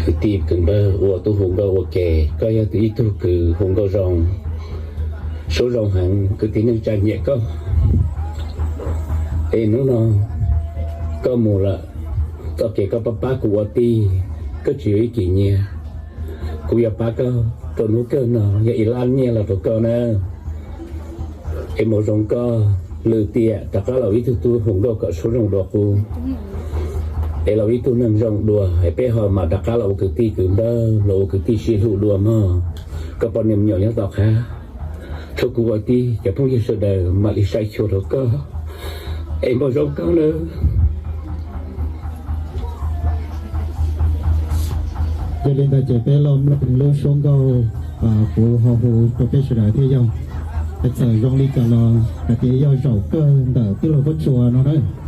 Kwv tij kwv npawg ua tub hu nkauj ua ke, koj yog ib tug kws hu nkauj zoo, suab zoo heev, kwv tij neej tsa nyiam koj. Es hnub no koj mus lawm, txoj kev koj pab pab kuv ua tij, koj tsis yuav ib kis nyiaj, kuv yuav pab koj rau hnub kawg no yog ib lab nyiaj los rau koj na. Es npau zoo koj, lwm tiam rov qab los ua ib tug tub hu nkauj kom suab zoo dua qub, es los ua ib tug neeg zoo dua, es peb ho mam rov qab los ua kwv tij kwv npawg, los ua kwv tij sib hlub dua mog. Koj poj niam me nyuam nyob tom qab, txhua kuv ua tij cov phooj ywg sawv daws mam li saib xyuas rau koj. Es npau zoo koj nawb. Yog li ntawd ces peb los mloog lub suab nkauj kuv ho hu rau peb sawv daws thiaj yog, es txawm zoo li cas los hais tias yog zaum kawg ntawm tij laug Pob Tsuas no na.